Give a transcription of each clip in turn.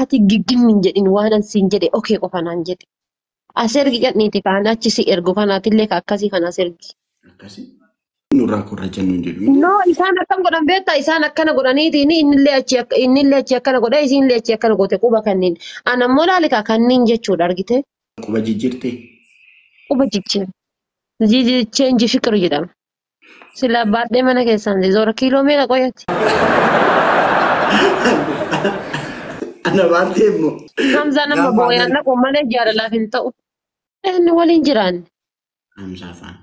Ati giggimmi hin jedhin waan an siin jedhe okee qofa naan jedhe. As ergi jedhaniiti kaan achi si ergu kanaatillee ka akkasii kana as ergi. Akkasii. Nurraa korrajan nuun jedhu. No, isaan akkam godhan beektaa? Isaan akkana godhaniitiin innillee achi akkana godhe, isiinillee achi akkana goote quba kanneen. Ana immoo laali kaa kanneen jechuudha argite. Quba jijjiirtee. Quba jijjiira. Change fiqir jedhama. Sila baadhee mana keessaan zoora kiiloo meeqa qoyati? Ana baatee immoo. Hamzaan amma Gaafa booyaan ana dhaqu malee jaalalaaf hin ta'u. Inni waliin jiraanne. Hamzaa faana.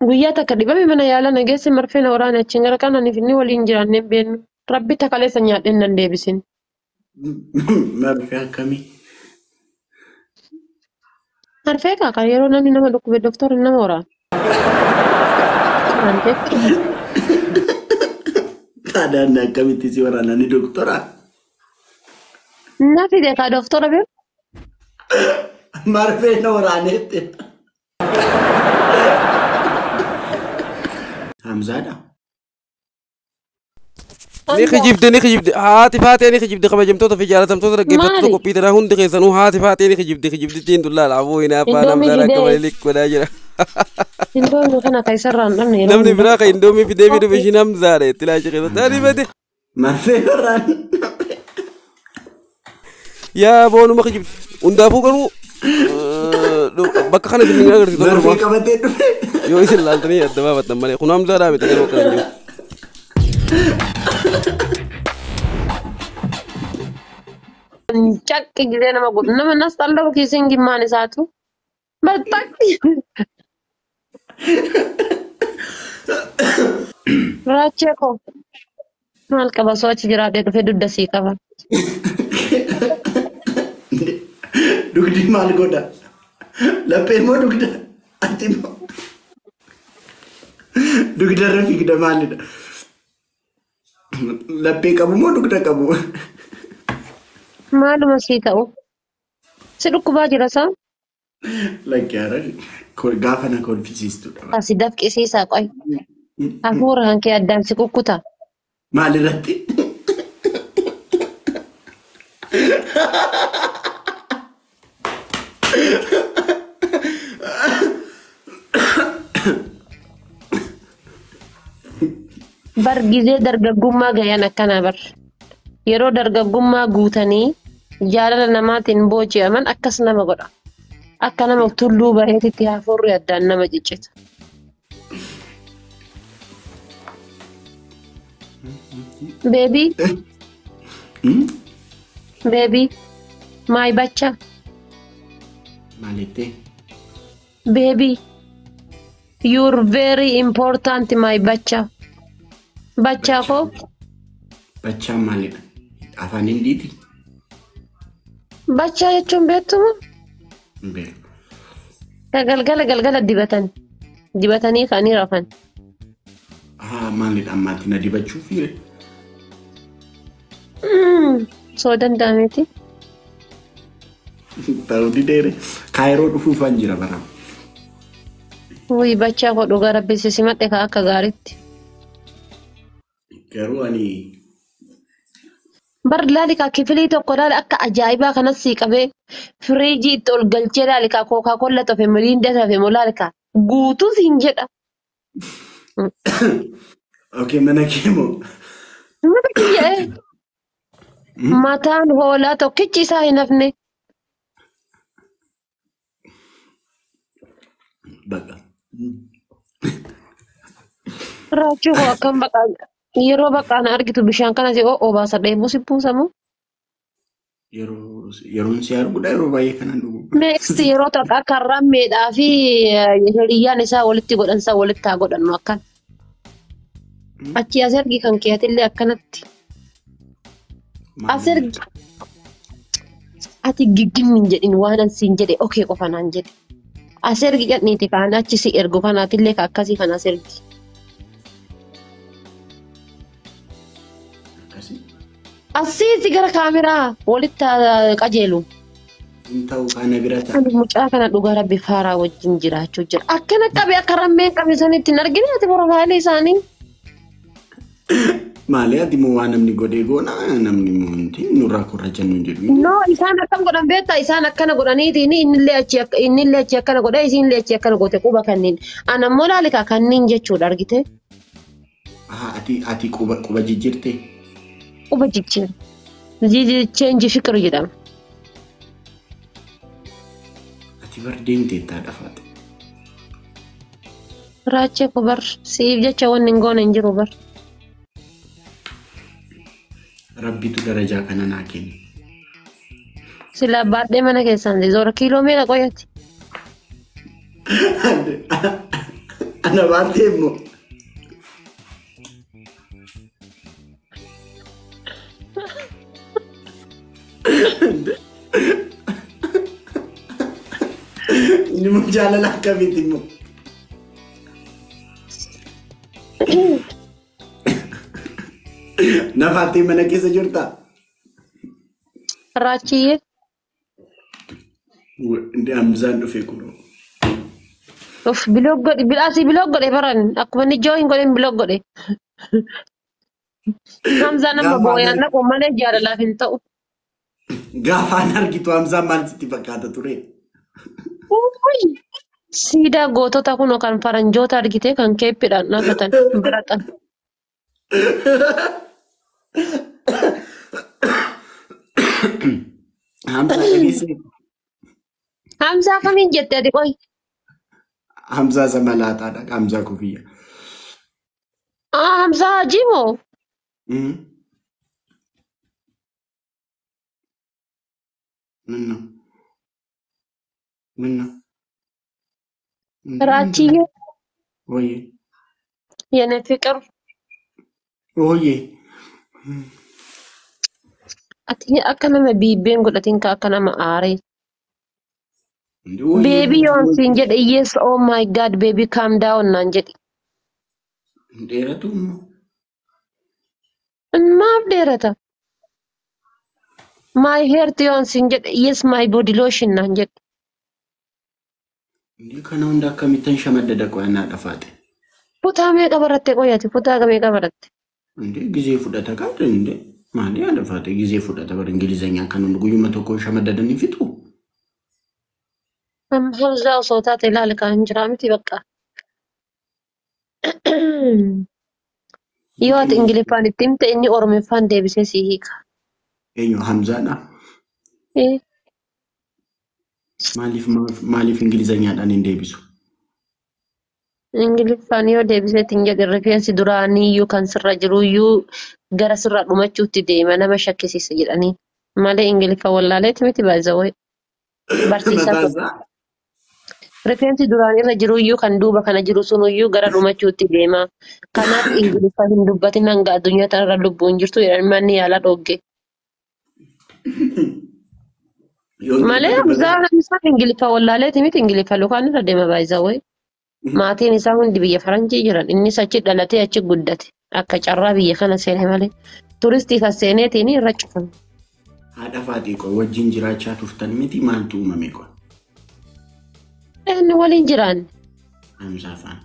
Guyyaa takka dhibame mana yaala na geesse marfee na waraane achiin gara kananiif inni waliin jiraanne hin beeknu. Rabbi takaleessa nyaadheen nan deebisin. Marfee akkamii? Marfee kaa yeroo namni nama dhukkube doktorri nama waraana. Waan jechuudha. Taadaan akkamitti si waraana ni doktora? Na fide kaa doktora bee. Marfee na waraaneetti. Hamzaadha. Ni kijibde, ni kijibde, haati faatee ni kijibde. Kabajamtoota fi jaalatamtoota dhaggeeffattoota Maali? qophii tanaa hundi keessanuu haati faatee ni kijibde. Kijibdittiin tullaala aboo hinaaffaan Indoomii Hamzaan akka fidee. malee likki godhaa jira. Indoomii kana ka isarraa hin dhabne yeroo Namni hunda. biraa kan indoomii fidee fi dhufe ishiin Hamzaadha itti laashee keessatti ani bade. Marfee waraan. Yaa boonuma kijibde hundaafuu garuu bakka kana isin hin agarsiisu Marfee tokko qabatee dhufe. yoo isin laaltanii adda baafattan malee kun Hamzaadhaa miti garuu akkana hin jiru. Caqqi gisee nama godhu. Nama nas xallabu kiisiin gimmaan isaatu. Baxxaqi. Raachee koo. Maal qaba soo achi jiraadhee dhufee dugda sii qaba. Dugdi maal godha? Laphee moo dugda? Ati moo? Dugdarra fiigda maalidha? Laphee qabu moo dugda qabu? Maaluma sii ta'u? Si dhukkubaa jira saa? Lakki haara gaafa na kolfisiistudha. Asi dafqisiisaa qoy. Hafuura kan kee addaan si kukkuta. Maalirratti? Bar gizee dargaggummaa gayan akkanaa bar. Yeroo dargaggummaa guutanii jaalala namaatiin booji'aman akkas nama godha. Akka nama tulluu bareetitti hafuurri addaan nama ciccita. Baby, baby, my bacha, Maalitti? baby, you're very important my bacha. Bacha koo. Bachaan maalidha? Afaan Hindiiti? Bacha jechuun beektuma? Hin beeku. Ka galgala galgala dibatan. Dibatanii ka'anii rafan. Haa maalidha ammaatti na dibachuuf fiire? Soo danda'ameeti. Ta'uu dideere. Kaayiroo dhufuufaan jira bara. Wuyi bachaa koo dhugaa rabbi si simadhe ka akka gaariitti. Garuu ani Bar laali kaa kifilii tokko laali akka ajaa'ibaa kanas sii qabee firiijii itti ol galchee laali kaa kookaa kolla tafe miriinda tafe moo laali kaa guutuu siin jedha. Okay, mana kee moo? Mata kiyya ee. Mataan hoolaa tokkichi isaa hin hafne. Bakka. Raachuu koo akkam baqa yeroo baqaan argitu bishaan kana si obaasa dheebuu si buusamu. Yeroo yeroon si arguudha yeroo baay'ee kanan dhugu. Next yeroo takka akka rammeedhaa fi hiriyyaan isaa walitti godhan isaa walitti haa godhannu akkan. Achi as ergi kan keetillee akkanatti. As ergi. Ati giggimmi hin jedhin waan an siin jedhe okee qofa naan jedhe. As ergi jedhaniiti kaan achi si ergu kanaatillee ka akkasii kana as ergi. Akkasii. Asiisi gara kaameraa walitti haa qajeelu. Hin ta'u kana bira ta'a. Ani mucaa kana dhugaa rabbi faaraa wajjin jiraachuu jira. Akkana qabe akka rammeen qabe sanitti hin argine ati profaayilii isaanii. Maali ati immoo waan namni godhee goona namni immoo wanti nurraa korra jennu hin jedhu. No, isaan akkam godhan beektaa? Isaan akkana godhaniitiin innillee achi akkana godhe, isiinillee achi akkana goote quba kanneen. Ana immoo laalika kanneen jechuudha argite. Ati quba jijjiirte? Quba jijjiira. Change fikir jedhama. Ati bar deemteettaa dhafaate. Raachee ko bar siif jecha wanni hin goone hin jiru bar. Rabbitu darajaa kana naa kenne. Silaa baadhee mana keessaan zoora kiiloo meeqa qoyati? Ana baatee immoo. Inni immoo jaalala akkamiiti immoo? Nafaattee mana keessa jirtaa? Raachiyyee. Inni Hamzaan dhufe kunoo. Of biloog godhe asii biloog godhe baran akkuma inni jooyin godheen biloog godhe. Hamzaan amma booyaan naqu malee jaalalaaf hin ta'u. Gaafaan argitu Hamzaan maal sitti fakkaata ture? Siidaa gootota kunoo kan faranjoota argite kan keeppiidhaan dhaabbatan baratan. Hamzaa dhageessee? Hamzaa kamiin jette ati qoy? Hamzaa isa malaataadha. Hamzaa kufiyya. Hamzaa Hajii moo? Minna. Minna. Raachiyyee. Oye. የኔ ፍቅር. Oye. Ati akka nama biibbeen godhatin ka akka nama aaree. Baby yoon siin jedhe yes, oh my God, baby, calm down naan jedhi. Dheeratu immoo. Maaf dheerata? My hair yoon siin jedhe yes, my body lotion naan jedhi. Kana hunda akkamittan shamaddada qo'annaa dhafaate? Kutaa meeqa baratte qoyati? Kutaa meeqa baratte? Gizee fudhata kaadha inde maali dhafaate gizee fudhata bara Ingilizanyaan kan hundi guyyuma tokko shamaddadanii fixu. Hamzaa osoo taate ilaali kan hin jiraa miti bakka. Yoo ati Ingiliffaan itti himte inni Oromoffaan deebisee si hiika. Eenyu Hamzaadha? Maaliif Ingilizanyaadhaan hin deebisu? Ingiliffaan yoo deebiseetti hin jedhe rifeensi duraaniyyuu kan sirra jiruyyuu gara sirra dhumachuutti deema nama shakkisiisa jedhanii. Malee Ingiliffa wallaaleeti miti baay'ee barsiisaa. Rifeensi duraan irra jiruyyuu kan duuba kana jiru sunuyyuu gara dhumachuutti deema. Kanaaf Ingiliffa hin dubbatin hanga addunyaa tanarra lubbuun jirtu jedhanii manni yaalaa dhoogge. Malee Hamzaan Ingiliffa wallaaleeti miti Ingiliffa lukaan irra deema baay'ee. Maatiin isaa hundi biyya faranjii jiran. Innis achi dhalatee achi guddate. Akka carraa biyya kana seene malee. Turistii kan seeneetiin irra cufame. Haadha Faaxee koo wajjin jiraachaa turtan miti maaltu uumame koo? Inni waliin jiraanne. Hamzaa faana.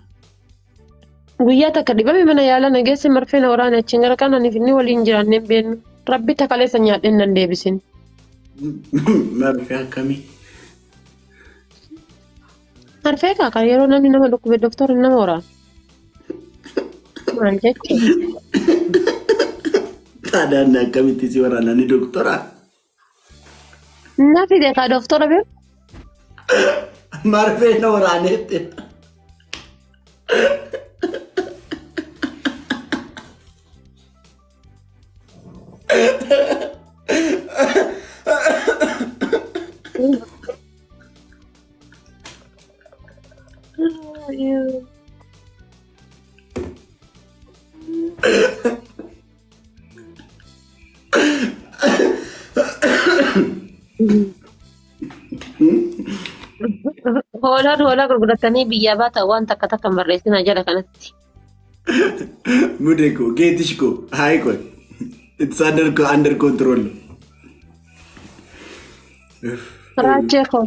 Guyyaa takka dhibame mana yaalaa na geesse marfee na waraane achiin gara kanaan inni waliin jiraanne hin beeknu. Rabbi takaleessa nyaadheen nan deebisin. Marfee akkamii? Marfee kan yeroo namni nama dhukkube doktorri nama waraana. Maal jechuudha? Taadaan akkamitti si waraana ni doktora? Na fide kaa doktora bee? Marfee na waraaneetti. Hoolaan hoolaa gurguratanii biyyaa baatan waan takka takka hin barreessinaa jala kanatti. Mudee koo, geetish koo, hayi koo. It's under control. Raachee koo.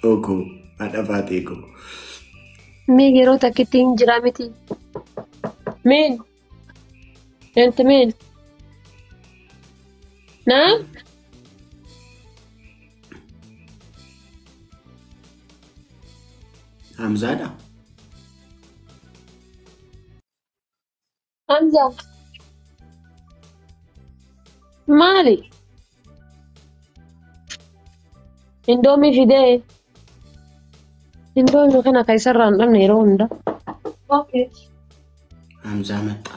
Okoo, haadha Faatee koo. Mee yeroo takkitti hin jiraa miti. Meen. انت مين؟ نعم؟ Hamzaadha. Hamza. Maali? Indoomii fidee. Indoomii kana kan isarraa hin dhabne yeroo hunda. Okay. Hamzaa maxxa.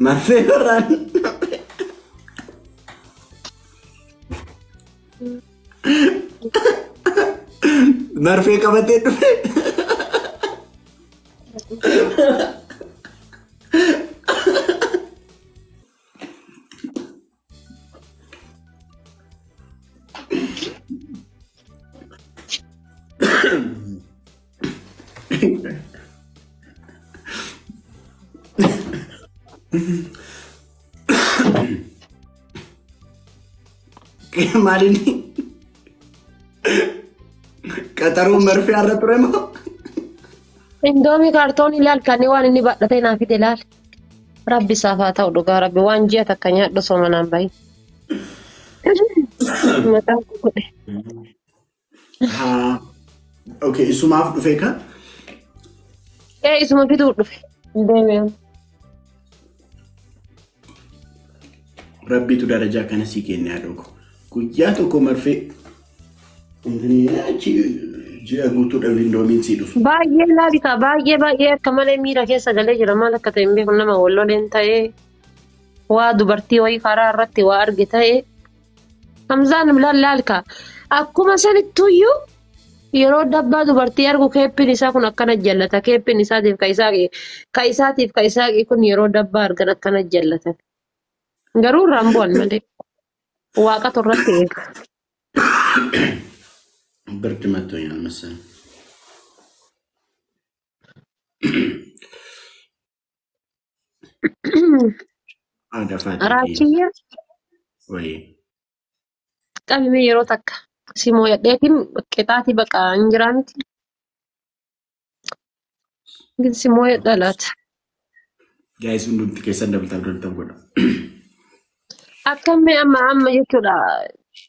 Marfee irraan. Marfee qabatee dhufe. Maalinni? Qaxaruun marfee har'a ture moo? Indoomii kaartoonii ilaal kan waan inni baadhatee naa fide ilaal. Rabbi isaaf haa ta'u dhugaa rabbi waan ji'a takka nyaadhu osoo manaan bahin. Mataan koo godhe. Haa. Okay, isumaaf dhufe ka? Ee isuma fiduu dhufe. Deemee. Rabbitu darajaa kana sii kenne haa dhuguu. Guyyaa tokko marfee achi ji'a guutuudhaaf indoomiin sii dhufe. Baay'ee laalikaa baay'ee baay'ee akka malee miira keessa galee jira maal akka ta'e hin beeku nama walloleen ta'ee waa dubartii wayii karaa irratti waa arge ta'ee Hamzaan laalkaa akkuma sanittuyyuu yeroo dabbaa dubartii argu keeppiin isaa kun akkana jallata keeppiin isaatiif ka isaatiif ka isaaqii kun yeroo dabbaa argan akkana jallatan garuu irraan bu'an malee waaqatu irratti eega. ብርድ መቶኛል መሰለኝ። Haadha Raachiyya ወይ qabime yeroo takka si mooyadheetiin qixaatii baqa hin jiraa miti. Si mooyadha laata. Guys hundumti keessan double tap double tap godha. Akkamii amma amma jechuudha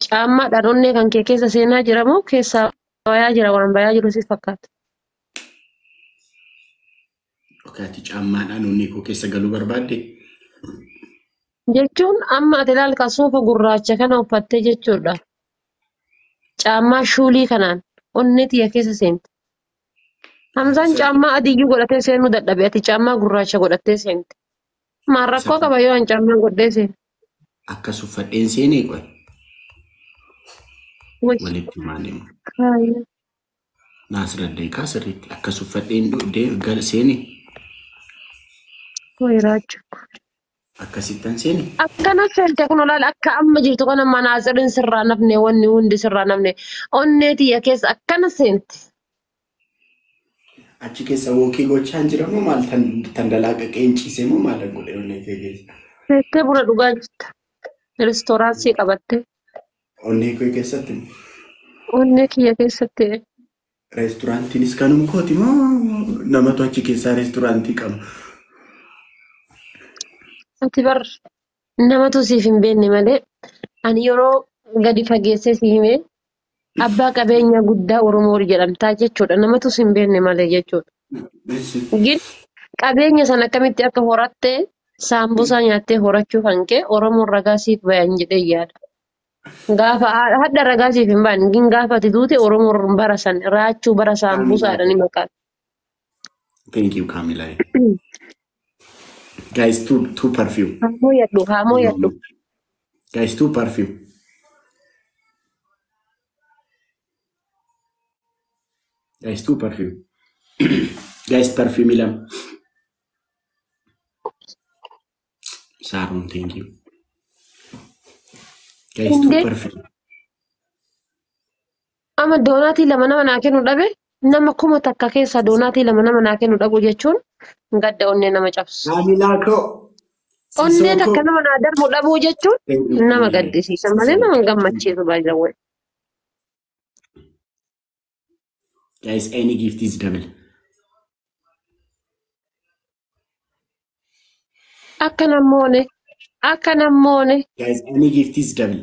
caammaadhaan onnee kan kee keessa seenaa jira moo keessaa bayaa jira waan bayaa jiru si fakkaata. Ati caammaadhaan onnee koo keessa galuu barbaadde? Jechuun amma ati ilaalka suufa gurraacha kana uffattee jechuudha. Caammaa shuulii kanaan onnee tiyya keessa seente. Hamzaan caammaa adiiyyuu godhatee seenuu dadhabe ati caammaa gurraacha godhattee seente. Maal rakkoo qaba yoo an caammaa godhee seene? Akkas uffadheen seenee qoy Wai. Walitti maalimu. Kaayya. Naas raddeekaa sirriitti akkas uffadheen gal seenee Wai raachuu. Akkasittan seene. Akkana seente kun olaal akka amma jirtu kana manaatsiriin sirraa nafne wanni hundi sirraa nafne onnee tiyya keessa akkana seente. Achi keessa wookii gochaa hin jira moo maal tandalaaqaqee hin ciisee moo maal godhe onnee kee keessa? Seentee buna dhugaa jirta. Reestooraantii qabattee. Onnee kee keessatti moo? Onnee kiyya keessatti. Reestooraantiinis kanuma kooti moo namatu achi keessaa reestooraantii qaba? Ati bar namatu siif hin beekne malee ani yeroo gadi fageessee si himee abbaa qabeenya guddaa Oromoo jedhamtaa jechuudha. Namatu si hin beekne malee jechuudha. Gin qabeenya sana akkamitti akka horattee saambusaa nyaattee horachuu kan kee Oromoon ragaa siif bayan jedhee yaada. Gaafa hadda ragaa siif hin bayan gin gaafa ati duute Oromoon bara san raachuu bara saambusaadha ni maqaan. Thank you, Kamila. Guys, two perfume. Haa mooyadhu haa mooyadhu. Guys, two perfume. Guys, two perfume. Guys, perfume lama. Saron, thank you. Guys, two Hundee perfume. Amma doonaatii lama nama naa kennu dhabe nama 1000 keessaa doonaatii lama nama naa kennu dhabu jechuun gadda onnee nama cabsu. Kamila ko. Onnee Sisoko. takka nama naa darbu dhabuu jechuun Thank you, nama Kamila. gaddisiisa malee nama hin gammachiisu baay'ee. Guys, any gift is double. Akka namoone. Akka namoone. Guys, any gift is double.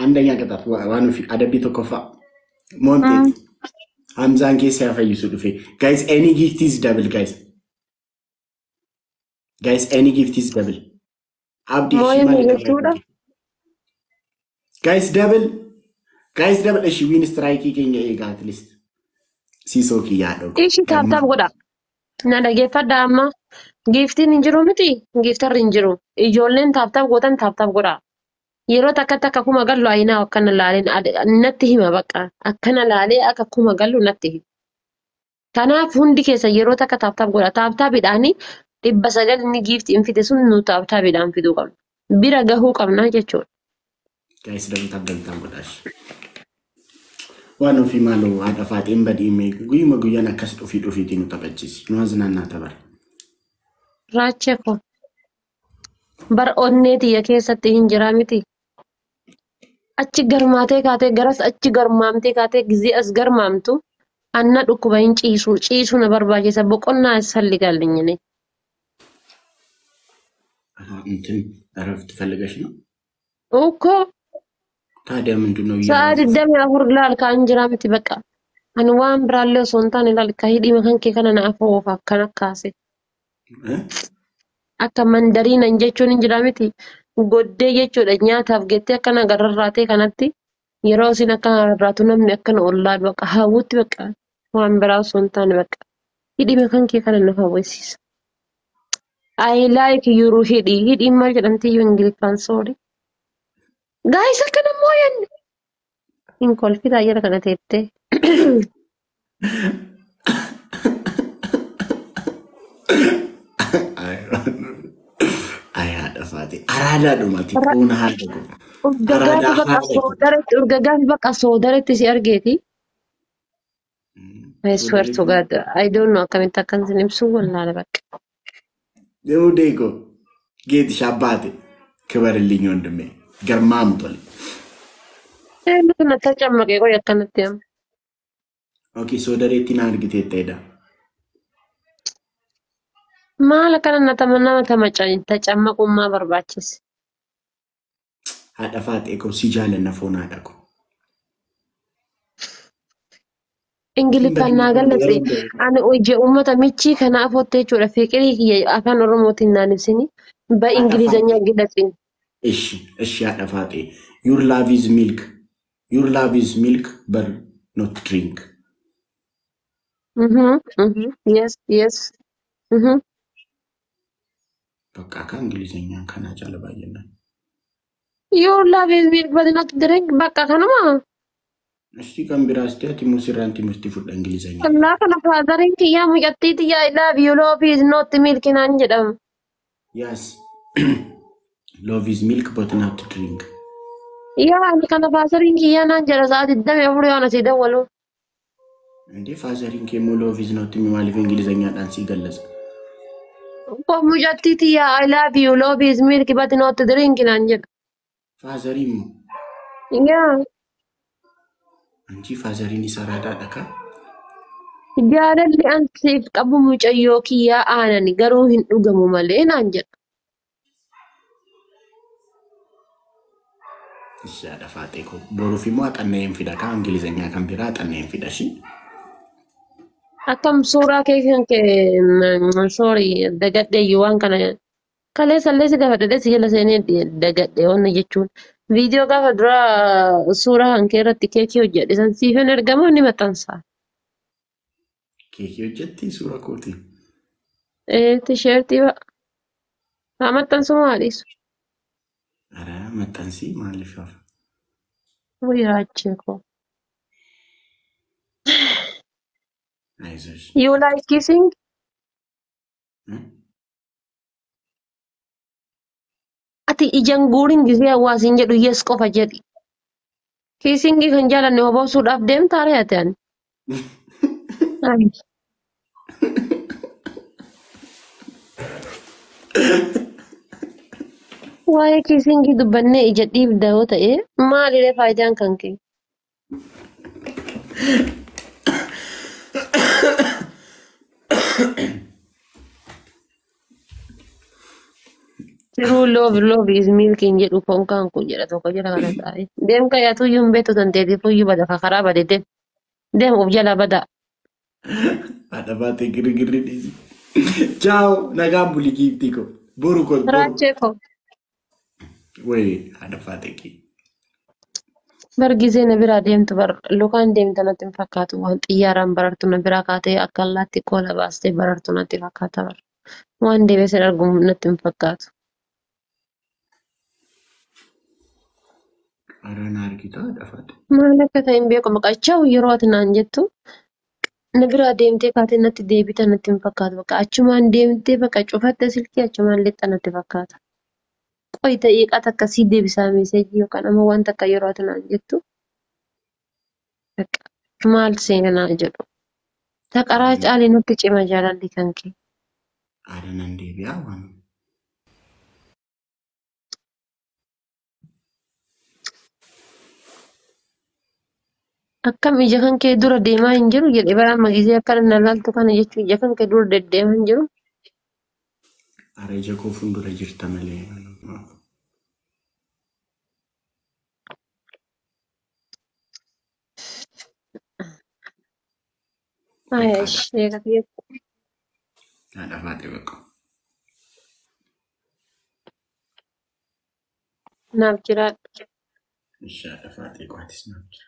አንደኛ ቅጣት waan ofii adabbii tokkoffaa moonteeti Hamzaan keessa yaa fayyisu dhufe. Guys, any gift is double, guys. Guys, any gift is double. Abdii ishii Mooyinni maali jechuudha. Guys, double. Guys, double. Ishii win strike keenya eegaa at least. Siisoo kiyyaa dhooqa. Ishii tap tap godha. Na dhageeffadha amma. Giiftiin hin jiru miti. Giiftarri hin jiru. Ijoolleen tap tap gootan tap tap godha. Yeroo takka takka kuma gallu ayinaa akkana laaleen natti hima bakka. Akkana laalee akka kuma gallu natti hima. Kanaaf hundi keessa yeroo takka tap tap godha. Tap tapiidhaani 900 inni giiftii hin fide sun nu tap tapiidhaan fiduu qabna. Bira gahuu qabna jechuudha. Guys, double tap double tap godhaash. Waan ofii maaloo haadha faaxeen badii guyyuma guyyaan akkas dhufii dhufiitii nu taphachiisi. Nu aznaannaa tabara. Raachee koo. Bar onnee tiyya keessatti hin jiraa miti. Achi garmaatee kaatee garas achi garmaamtee kaatee gizee as garmaamtu anna dhukkuba hin ciisu ciisu na barbaachisa boqonnaa ያስፈልጋልኝ እኔ። እንትን እረፍት ፈልገሽ ነው? እኮ ታዲያ ምንድን ነው? Sa'a 24 laal kaan jiraa miti bakka. Ani waan biraallee osoo hin taane laal ka hidhii kan kee kana naaf oofa akkana kaase. Akka mandariinan jechuun hin jiraa miti. Goddee jechuudha nyaataaf gettee akkana gararraatee kanatti yeroo isin akkana rarraatu namni akkana ollaa bakka hawwutti bakka waan biraa osoo hin taane bakka hidhii kan kee kana nu hawwisiisa. I like your hidhii. Hidhiin maal jedhamti iyyuu Ingiliffaan, sorry. Guys, akkana mooyanne. Hin kolfitaa jara kana teettee. Ay haadha faate araadaadhumati foon haadha ko. Urga gaafa bakka soodaretti urga gaafa bakka soodaretti si argeeti. I swear to God, I don't know akkamitti akkan isin ibsu wallaale bakka. Deemu ko ጌትሽ አባቴ ክበርልኝ ወንድሜ ገርማምቶል። Eenyutu na tacammaqee qoy akkanatti amma. Okay, soodareetti na argiteetta. Maal akkana na tama nama tacammaqummaa barbaachise? Haadha faatee koo si jaalanna foon haadha koo. Ingiliffaan naa galatse. Ani hojii uummata michii kanaaf otte jechuudha. Fiqirii kiyya afaan Oromootiin naan ibsini. በእንግሊዘኛ ግለጽ። እሺ እሺ haadha faatee, your love is milk, your love is milk but not drink. Yes. በቃ ከእንግሊዘኛ kana caala baay'inaan. Your love is milk but not drink. Bakka kanuma. Ishti kan biraas ta'e ati immoo sirraan timirtii fudha እንግሊዘኛ. Kallaa kana faadariin kiyyaa mucattii tiyyaa I love you, love is not milk naan jedhama. Yes, love is milk but not drink. Yaa ani kana faadariin kiyyaa naan jedha sa'a 24 yoo asii dawwalu. እንዴ fatheriin kee immoo love is not maaliif እንግሊዘኛadhaan sii gallaza? Ko mucattii tiyyaa I love you, love is milk but not drink naan jedha. Fatherii immoo Yaa አንቺ fatheriin isa raadaadha kaa? Jaalalli an siif qabu mucayyoo kiyyaa aanani garuu hin dhugamu malee naan jedha. Ishee haadha faatee koo boruuf immoo axanneen fida kaa እንግሊዘኛ kan biraa axanneen fida ishii. Akkam suuraa kee kan kee, sorry, dagadhee waan kana kaleessa illee si gaafadhe si jala seenee dagadhe wanna jechuun viidiyoo gaafa dura suuraa kan kee irratti keekii hojjedhe san siif hin ergamu ni maxxansa. Keekii hojjetti suura kooti. Ee tisheertii ba'a. Haa maxxansu moo haa dhiisu? Ara maxxansii maaliif hafa? Wuyi raachee koo. አይዞሽ። You like kissing? Ati ijaan guuriin gisee hawaasiin jedhu yes qofa jedhi. Kissingii kan jaalanne hoboosuudhaaf deemtaa ree ati ani? Ay. Waa'ee kissingii dubbannee ija dhiibda yoo ta'e maaliree faayidaan kan kee? True love love is milk hin jedhu konkaan kun jedha tokko jala kana taa'e. Deem kayaatu iyyuu hin beektu dandeettii fuyyuu bada karaa bade deem. Deem of jala bada. Haadha Faaxee girgirri dhiisi. Ciao nagaan buli giiftii ko. Boru ko boru. Raachee ko. Wayii haadha Faaxee kee. Bar gizee na biraa deemtu bar lukaan deemta natti hin fakkaatu waan xiyyaaraan barartu na biraa kaatee akka allaatti kola baastee barartu natti fakkaata bar. Waan deemee sin argu natti hin fakkaatu. Haadha na argita haadha Faaxee. Maal akka ta'e hin beeku maqaa yeroo ati naan jettu na biraa deemtee kaatee natti deebita natti hin fakkaatu bakka achumaan deemtee bakka cufatte silkii achumaan lixxa natti fakkaata. Qoy daqiiqaa takka sii deebisaa meeseejii yookaan ammoo waan takka yeroo ati naan jettu bakka maal seenaa jedhu. Taqaraa caalii natti cima jaalalli kan kee. Haadha nan deebi'aa waan. Akkam ija kan kee dura deemaa hin jiru jedhe bara amma gisee akkana na laaltu kana jechuun ija kan kee dura deddeemaa hin jiru. Haadha ija koo fuuldura jirta malee. Ay, ishee kafee Haadha Faaxee bakka. Naaf jiraadhu. Ishee haadha Faaxee qo'atis naaf jira.